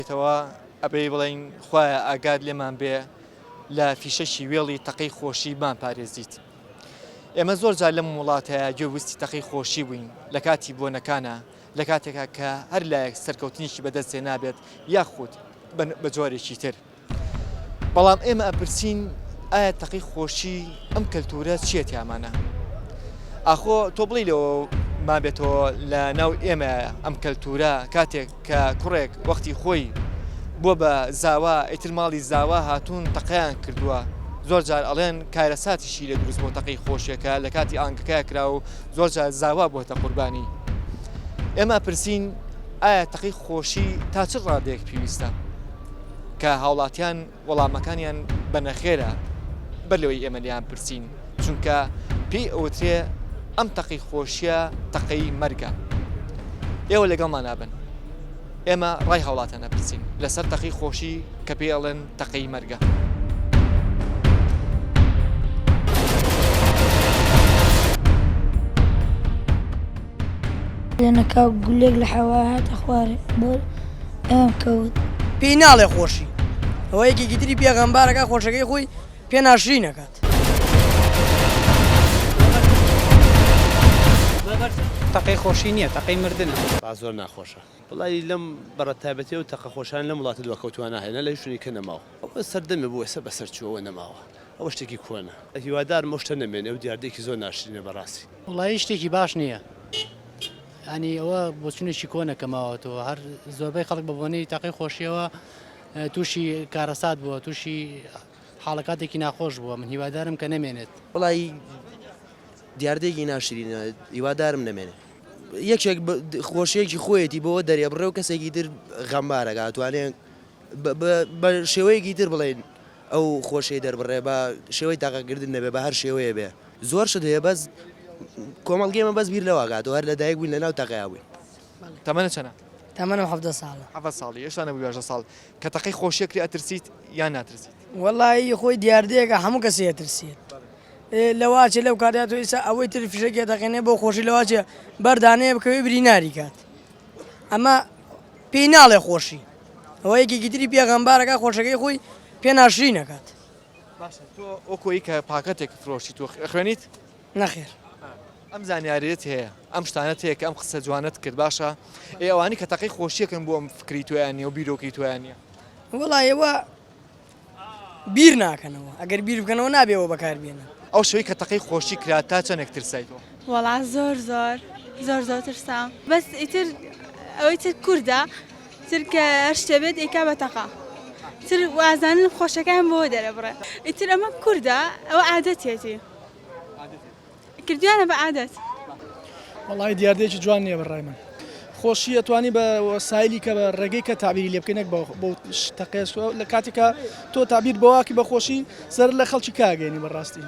تەوە ئەبێ بڵێین خوایە ئاگات لێمان بێ لە فیشەکی وێڵی تەقەی خۆشی بمان پارێزیت. ئێمە زۆر جار لەم وڵاتەیا گوێبیستی تەقەی خۆشی بووین لە کاتی بۆنەکانا، لە کاتێکا کە هەر لایەک سەرکەوتنێکی بەدەست هێنابێت یاخود بە جۆرێکی تر. بەڵام ئێمە ئەپرسین ئایا تەقەی خۆشی ئەم کەلتورە چییە تیامانە؟ ئاخۆ تۆ بڵێی لەوە مابێتەوە لە ناو ئێمە ئەم کەلتورە کاتێک کە کوڕێک وەختی خۆی بووە بە زاوا ئیتر ماڵی زاوا هاتوون تەقەیان کردووە زۆر جار ئەڵێن کارەساتیشی لێ دروست بۆ تەقەی خۆشیەکە لە کاتی ئانگەکە کرا و زۆر جار زاوا بووەتە قوربانی ئێمە پرسین ئایا تەقەی خۆشی تا چ ڕادەیەک پێویستە کە هاوڵاتیان وەڵامەکانیان بە نەخێرە بەر لەوەی ئێمە لێیان پرسین چونکە پێی ئەوترێ ئەم تەقەی خۆشیە تەقەی مەرگە ئێوە لەگەڵمان نابن ئێمە ڕای هاوڵاتیان ئەپرسین لەسەر تەقەی خۆشی کە پێی ئەڵێن تەقەی مەرگە. لەنەکاو گولێک لە حەوا هاتە خوارێ بۆ ئەوێم کەوت. پێی ناڵێ خۆشی ئەوە یەکێکی تری پێ غەمبارەکا خۆشەکەی خۆی پێ ناشرین ئەکات. تەقەی خۆشی نیە تەقەی مردنە. با زۆر ناخۆشە. وەڵایی لەم بەڕە تایبەتیە و تەقە خۆشانە لەم وڵاتە دواکەوتوانە هەیە نە لە هیچ شوێنی کە نەماوە. ئەوە سەردەمێ بوو ئێستا بەسەر چووە ئەوە نەماوە ئەوە شتێکی کۆنە. هیوادارم ئەو شتە نەمێنێ ئەو دیاردەیەکی زۆر ناشرینە بەڕاستی. وەڵایی شتێکی باش نییە ینی ئەوە بۆچونێکی کۆنە کە ماوەتەوە هەر زۆربەی خەڵک بە بۆنەی تاقی خۆشیەوە تووشی کارەسات بووە تووشی حاڵەکاتێکی ناخۆش بووە من هیوادارم کە نەمێنێت. وەڵایی دیاردەیەکی ناشرینە هیوادارم نەمێنێ. یەکێک خۆشیەکی خۆیەتی بۆ دەرێبڕێ و کەسێکی تر غەمبارەکە ئەتوانێ بە شێوەیەکی تر بڵێین ئەو خۆشیەی دەربڕێ بە شێوەی تاقەکردن نەبێ بە هەر شێوەیە بێ زۆر شت هەیە بەس کۆمەڵگەی ئێمە بەس بیر لەوە ئەکاتەوە هەر لەدایک بووین لەناو تەقەیا بووین. تەمەنت چەنە؟ تەمەنم 17 ساڵە. 17 ساڵی هێشتا نەبووی 18 ساڵ کە تەقەی خۆشیە کرێ ئەترسیت یان ناترسیت؟ وەڵایی خۆی دیاردەیەکە هەموو کەسێ ئەترسێت لەواچێ لەو کاتەیا تۆ ئیسا ئەوەی تر فیشەکی ئەتەقێنێ بۆ خۆشی لەواچێ بەردانەیە بکەوێ بریناری کات ئەمە پێی ناڵێ خۆشی ئەوە یەکێکی تری پێ غەمبارەکە خۆشەکەی خۆی پێ ناشرین ئەکات. باشە تۆ وەکو ئەوی کە پاکەتێک فرۆشی تۆ ئەخوێنیت؟ نەخێر. ئەم زانیاریەت هەیە ئەم شتانەت هەیە کە ئەم قسە جوانەت کرد باشە ئێ ئەوانی کە تەقەی خۆشیەکەن بۆ ئەم فکری تۆیان نیە و بیرۆکەی تۆیان نیە؟ وەڵا ئێوە بیر ناکەنەوە ئەگەر بیر بکەنەوە نابێ ئەوە بەکار بێنن. ئەو شەوەی کە تەقەی خۆشی کرا تا چەنێک ترسای تۆ؟ وەڵا زۆر زۆر زۆر زۆر ترسام بەس ئیتر ئەوەی تر کوردە تر کە هەر شتێ بێت ئەیکا بە تەقە تر وازانن خۆشەکان بۆ دەرەبڕێ ئیتر ئەمە کوردە ئەوە عادەتێتی کردویانە بە عادەت. وەڵایی دیاردەیەکی جوان نییە بە ڕای من خۆشی ئەتوانی بە وەسایلی کە بە ڕێگەی کە تعبیری لێ بکەی نەک بە بۆ تەقێس لە کاتێکا تۆ تعبیر بەواکی بە خۆشی زەرەر لە خەڵکی کاگەێنی بەڕاستی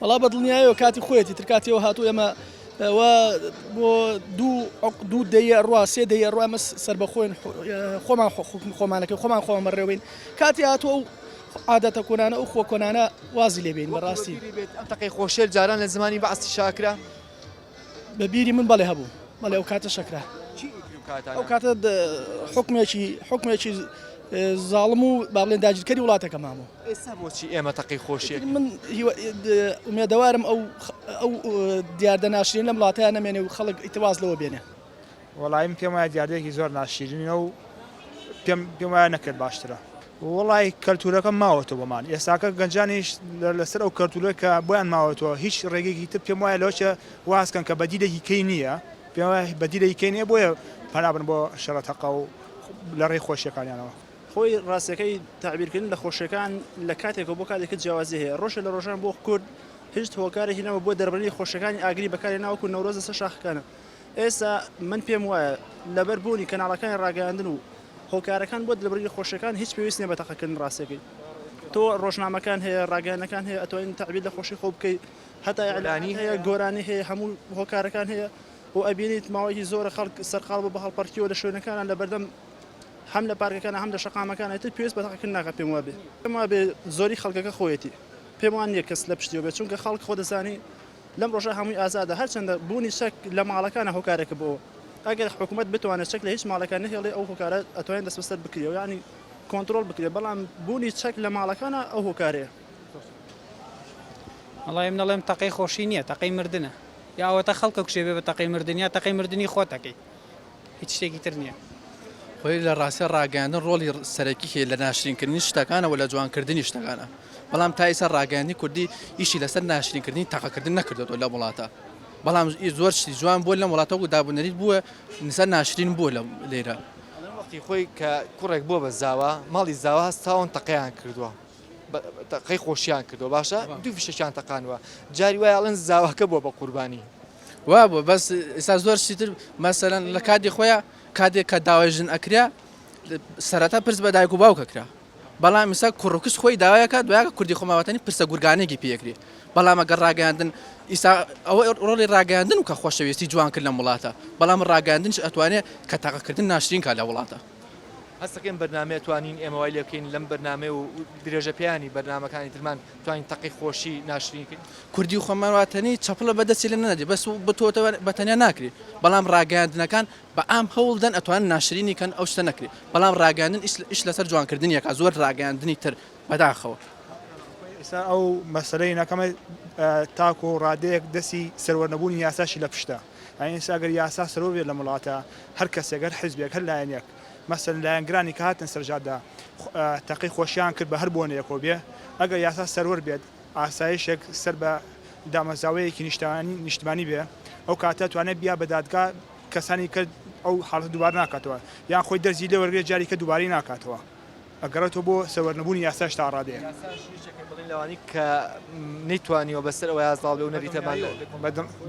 وەڵا بە دڵنیایەوە کاتی خۆیەتی تر کاتیەوە هاتوو ئێمە و بۆ دوو دوو دەیە ڕوا سێ دەیە ڕوا ئەمە سەربەخۆین خۆمان خۆمانەکەی خۆمان خۆمان بەڕێوەین کاتی هاتووە و عادەتە کۆنانە ئەو خووە کۆنانە وازی لێ بێین بەڕاستی. وەکو بەبیری بێت ئەم تەقەی خۆشیە جاران لە زمانی بەعسی شاکرا؟ بە بیری من بەڵێ هەبوو بەڵێ ئەو کاتە شەکرا. چی ئەیکرد ئەو کاتانە؟ ئەو کاتە حوکمێکی حوکمێکی زاڵم و با بڵێن داگیرکەری وڵاتەکەمان بوو. ئێستا بۆچی ئێمە تەقەی خۆشی ئەکەین؟ من ئومێدەوارم ئەو ئەو دیاردە ناشرینە لەم وڵاتەیا نەمێنێ و خەڵک ئیتر واز لەوە بێنێ. وەڵایی من پێم وایە دیاردەیەکی زۆر ناشیرینە و پێم پێم وایە نەکرێت باشترە. وەڵای کەلتورەکە ماوەتەوە بۆمان ئێستاکە گەنجانیش لەسەر ئەو کەلتورە کە بۆیان ماوەتەوە هیچ ڕێگەیەکی تر پێم وایە لەوە واز کەن کە بەدیلێکی کەی نییە پێم وایە بەدیلێکی کەی نییە بۆیە پەنا بن بۆ شەڕە تەقە و لە ڕێی خۆشیەکانیانەوە. خۆی ڕاستەکەی تەعبیرکردن لە خۆشیەکان لە کاتێکەوە بۆ کاتێکە جیاوازی هەیە ڕۆژێ لە ڕۆژان بۆ کورد هیچ هۆکارێکی نەبوو بۆ دەربڕینی خۆشیەکانی ئاگری بەکارهێنا وەکو نەورۆز لەسەر شاخەکانە ئێستا من پێم وایە لەبەر بوونی کەناڵەکانی ڕاگەیاندن و هۆکارەکان بۆ دەربڕینی خۆشیەکان هیچ پێویست نیە بە تەقەکردن ڕاستەکەی تۆ ڕۆژنامەکان هەیە ڕاگەیاندنەکان هەیە ئەتوانین تەعبیر لە خۆشی خۆ بکەی هەتا ئیعلانی هەیە گۆرانی هەیە هەموو هۆکارەکان هەیە و ئەبینیت ماوەیەکی زۆرە خەڵک سەرقاڵ بوو بە هەڵپەڕکیەوە لە شوێنەکانە لە بەردەم هەم لە پارکەکان هەم لە شەقامەکان ئیتر پێویست بە تەقەکردن ناکات پێم وابێ پێم وابێ زۆری خەڵکەکە خۆیەتی پێم وان نییە کەس لە پشتیەوە بێت چونکە خەڵک خۆ دەزانی لەم ڕۆژە هەمووی ئازادە هەرچەندە بوونی چەک لە ماڵەکانە هۆکارێکە بۆ ئەوە. ئەگەر حکوومەت بتوانێت چەک لە هیچ ماڵەکان نەهێڵێ ئەو هۆکارە ئەتوانێت دەستبەسەر بکرێ و یانی کۆنترۆڵ بکرێ بەڵام بوونی چەک لە ماڵەکانە ئەو هۆکارەیە. وەڵای من ئەڵێم تەقەی خۆشی نییە تەقەی مردنە یا ئەوەتا خەڵکە کوشێ بێ بە تەقەی مردن یا تەقەی مردنی خۆت ئەکەی هیچ شتێکی تر نییە. خۆی لە ڕاستیا ڕاگەیاندن ڕۆڵی سەرەکی هەیە لە ناشرینکردنی شتەکانە و لە جوانکردنی شتەکانە بەڵام تا ئیستا ڕاگەیاندنی کوردی ئیشی لەسەر ناشرینکردنی تەقەکردن نەکردۆتەوە لەم وڵاتە بەڵام زۆر شتی جوان بووە لەم وڵاتە وەکو دابونەریت بووە نسا ناشرین بووە لە لێرە. ئەڵێن وەختی خۆی کە کوڕێک بووە بە زاوا ماڵی زاوا هەستاون تەقەیان کردووە تەقەی خۆشیان کردووە باشە دوو فیشەکیان تەقانوە جاری وایە ئەڵێن زاواکە بووە بە قوربانی. وابووە بەس ئێستا زۆر شتی تر مەسەلەن لە کاتی خۆیا کاتێک کە داوای ژن ئەکرا سەرەتا پرس بە دایک و باوک ئەکرا بەڵام ئیستا کوڕ و کچ خۆی داوایەکە دوایەکە کوردی خۆماوەتەنی پرسە گورگانێکی پێکرێ بەڵام ئەگەر ڕاگەیاندن ئیستا ئەوە ڕۆڵی ڕاگەیاندن و کە خۆشەویستی جوان کرد لەم وڵاتە بەڵام ڕاگەیاندنش ئەتوانێ کە تاقەکردن ناشرین کا لە وڵاتە. هەستەکەین بەرنامەیە توانین ئێمە وای لێ بکەین لەم بەرنامەیە و درێژە پێیانی بەرنامەکانی ترمان توانین تەقەی خۆشی ناشرین کەین. کوردی خۆمان واتەنی چەپڵە بە دەستی لێ نەدی بەس بە تۆ بە تەنیا ناکری بەڵام ڕاگەیاندنەکان بە عام هەوڵ دەن ئەتوانن ناشرینی کەن ئەو شتە نەکرێ بەڵام ڕاگەیاندن ئیش ئیش لەسەر جوانکردنی ئەکا زۆر ڕاگەیاندنی تر بەداخەوە. ئێستا ئەو مەسەلەی نەکەمە تاکو ڕادەیەک دەستی سەروەر نەبوونی یاساشی لە پشتە یانی ئێستا گەر یاسا سەروەر بێت لەم وڵاتە هەر کەسێک هەر حزبێک هەر لایەنێک مەسەلەن لایەنگرانی کە هاتن سەر جادە تەقەی خۆشیان کرد بە هەر بۆنەیەکەوە بێ ئەگەر یاسا سەروەر بێت ئاسایشێک سەر بە دامەزراوەیەکی نیشتمانی نیشتمانی بێ ئەو کاتە توانێت بیا بە دادگا کەسانی کە ئەو حاڵەتە دووبارە ناکاتەوە یان خۆی دەرزی لێ وەرگێ جاری کە دووبارەی ناکاتەوە ئەگەڕێتەوە بۆ سەروەرنەبوونی یاساش تا ڕادەیەک. یاساش یەکێکە بڵێین لەوانەی کە نەیتوانیوە بەسەر ئەوەیا زاڵ بێ و نەریتەمان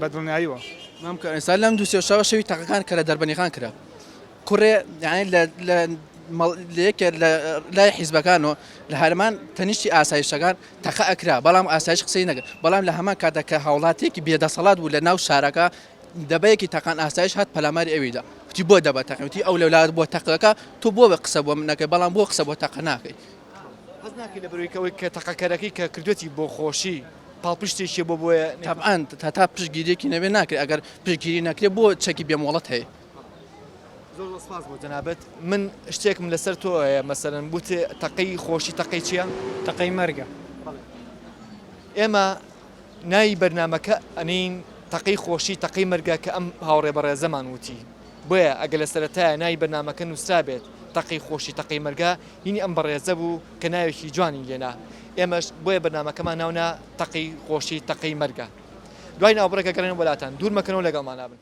بە دڵنیاییەوە. مام کە ئێستا لەم دوو سێ شەوە شەوی تەقەکان کە لە دەربەنیخان کرا کوڕێ یانی لە لە لە یەکێ لە لای حیزبەکانەوە لە هەرمان تەنیشتی ئاسایشەکان تەقە ئەکرا بەڵام ئاسایش قسەی نەکرد بەڵام لە هەمان کاتە کە هاوڵاتیەکی بێدەسەڵات بوو لە ناو شارەکە دەبەیەکی تەقان ئاسایش هات پەلاماری ئەوی دا وتی بۆ دەبە تەقی وتی ئەو لەولات بۆ تەقەکە تۆ بۆ قسە بۆ من نەکەی بەڵام بۆ قسە بۆ تەقە ناکەی. هەست ناکەی لەبەرئەوەی کە ئەوەی کە تەقەکەرەکەی کە کردوێتی بۆ خۆشی پاڵپشتێکیە بۆ بۆیە تەبعەن هەتا پشتگیریەکی نەبێ ناکرێ ئەگەر پشتگیری نەکرێ بۆ چەکی بێ مۆڵەت هەیە. زۆر زۆر سپاس بۆ جەنابت من شتێکم لەسەر تۆ هەیە مەسەلەن بوتێ تەقەی خۆشی تەقەی چییە؟ تەقەی مەرگە. ئێمە ناوی بەرنامەکە ئەنێین تەقەی خۆشی تەقەی مەرگە کە ئەم هاوڕێ بەڕێزەمان وتی بۆیە ئەگەر لە سەرەتایە ناوی بەرنامەکە نووسرابێت تەقەی خۆشی تەقەی مەرگە هینی ئەم بەڕێزە بوو کە ناوێکی جوانی لێنا ئێمەش بۆیە بەرنامەکەمان ناونا تەقەی خۆشی تەقەی مەرگە دوای ناوبڕێک ئەگەڕێنەوە بۆ لاتان دوور مەکەنەوە لەگەڵمانا بن.